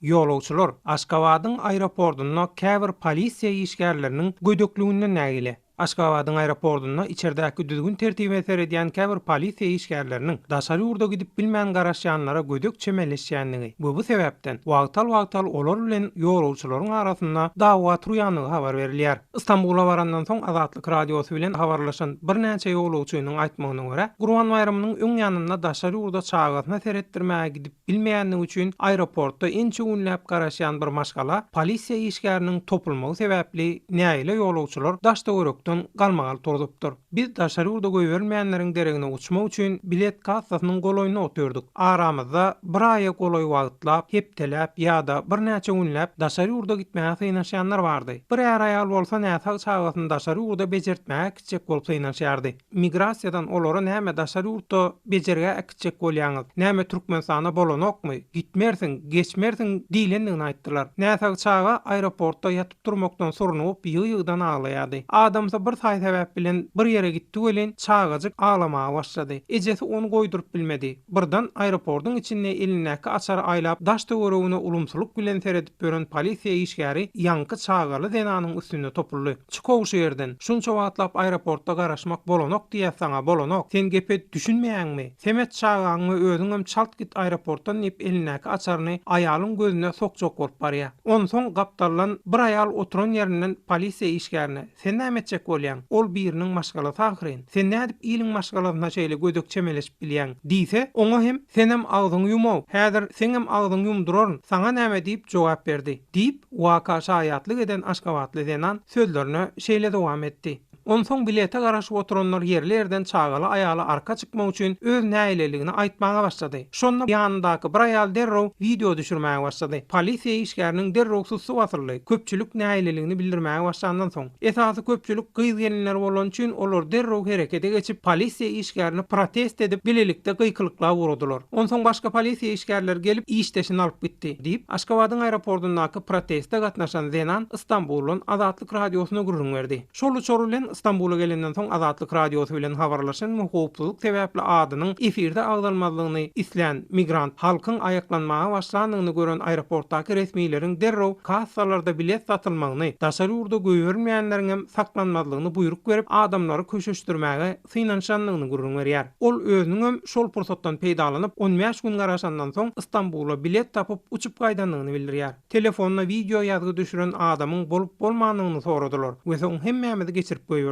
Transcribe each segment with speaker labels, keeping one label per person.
Speaker 1: Ýolagçylar Aşgabadyň aeroportunda käbir polisiýa işgärleriniň gödekliginden nägile. Aşgabadyň aeroportunda içerdäki düzgün-tertibe seredýän käbir polisiýa işgärleriniň daşary ýurda gidip bilmän garaşýanlara gödek çemeleşýändigi we bu sebäpden wagtal-wagtal olar bilen ýolagçylaryň arasynda dawa turýandygy habar berilýär. Stambula barandan soň Azatlyk Radiosy bilen habarlaşan birnäçe ýolagçynyň aýtmagyna görä, Gurban baýramynyň öň ýanynda daşary ýurda çagasyna seretdirmäge gidip bilmeýändigi üçin aeroportda ençe günläp garaşýan bir maşgala polisiýa işgäriniň topulmagy sebäpli nägile ýolagçylar daş-töwerekden galmagal turzupdyr. Biz daşary ýurda goýberilmeýänleriň deregine uçmak üçin bilet kassasynyň golaýynda otyrdyk. Aramyzda bir aýa golaý wagtlap, hepdeläp ýa-da birnäçe günläp daşary ýurda gitmäge synanyşýanlar bardy. Bir är-aýal bolsa näsag çagasyny daşary ýurda bejertmäge äkitjek bolup synanyşýardy. Migrasiýadan olara näme daşary ýurtda bejergä äkitjek bolýaňyz, näme Türkmenistana bolanokmy, gitmersiň, geçmersiň diýlendigini aýtdylar. Näsag çaga aeroportda ýatyp durmakdan surnugyp ýygy-ýygydan aglaýardy. Adamsy bir saý-sebäp bilen bir ýere gitdi welin, çagajyk aglamaga başlady. Ejesi ony goýduryp bilmedi. Birden aeroportyň içinde elindäki açary aýlap daş-töweregine ulumsylyk bilen seredip ýören polisiýa işgäri ýaňky çagaly zenanyň üstüne topuldy. Çykow şu ýerden. Şunça wagtlap aeroportda garaşmak bolanok diýýäs saňa, bolanok. Sen gepe düşünmeýäňmi? Semet çagaň we özüňem çalt git aeroportdan diýip elindäki açaryny aýalyň gözüne sokjak bolup barýa. Onsoň gapdaldan bir aýal oturan ýerinden polisiýa işgärine, Sen näme etjek bolýaň? Ol biriniň maşgalasy ahyryn. Sen nädip iliň maşgalasyna şeýle gödek çemeleşip bilýäň? diýse, oňa hem, Senem agzyňy ýum-ow, häzir seňem agzyňy ýumduraryn, saňa näme diýip jogap berdi. Diýip, waka şaýatlyk eden aşgabatly zenan sözlerine şeýle dowam etdi. Onsoň bilete garaşyp oturanlar ýerli-ýerden çagaly aýala arka çykmak üçin öz nägileligini aýtmaga başlady. Şonda ýanyndaky bir aýal derrew wideo düşürmäge başlady. Polisiýa işgäriniň derrew sussy basyldy. Köpçülik nägileligini bildirmäge başlandan soň. Esasy köpçülik gyz-gelinler bolany üçin olar derrew herekete geçip, polisiýa işgärini protest edip, bilelikde gykylyklap ugradylar. Onsoň başga polisiýa işgärleri gelip, işdeşini alyp gitdi, diýip, Aşgabadyň aeroportyndaky proteste gatnaşan zenan Stambuldan Azatlyk Radiosyna gürrüň berdi. Şol uçar bilen Stambula gelenden soň Azatlyk Radiosy bilen habarlaşan we howpsuzlyk sebäpli adynyň efirde agzalmazlygyny islän migrant halkyň aýaklanmaga başlandygyny gören aeroportdaky resmileriň derrew kassalarda bilet satylmagyny, daşary ýurda goýberilmeýänleriňem saklanmazlygyny buýruk berip, adamlary köşeşdirmäge synanyşandygyny gürrüň berýär. Ol özüniňem şol pursatdan peýdalanyp, on bäş gün garaşandan soň Stambula bilet tapyp uçup gaýdandygyny bildirýär. Telefonda wideo ýazgy düşüren adamyň bolup-bolmandygyny soradylar we soň hemmämizi geçirip goýberdiler.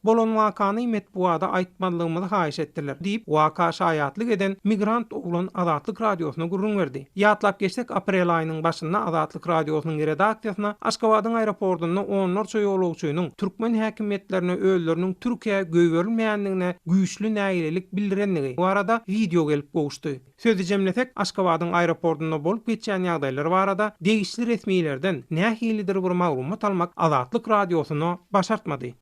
Speaker 1: Bolan wakany metbugada aýtmazlygymyzy haýyş etdiler, diýip, waka şaýatlyk eden migrant oglan Azatlyk Radiosyna gürrüň berdi. Ýatlap geçsek, aprel aýynyň başynda Azatlyk Radiosynyň redaksiýasyna Aşgabadyň aeroportunda onlarça ýolagçynyň türkmen häkimiýetlerine özleriniň Türkiýä goýberilmeýändigine güýçli nägilelik bildirendigi barada wideo gelip gowuşdy. Sözi jemlesek, Aşgabadyň aeroportunda bolup geçýän ýagdaýlar barada degişli resmilerden nähilidir bir maglumat almak Azatlyk Radiosyna başartmady.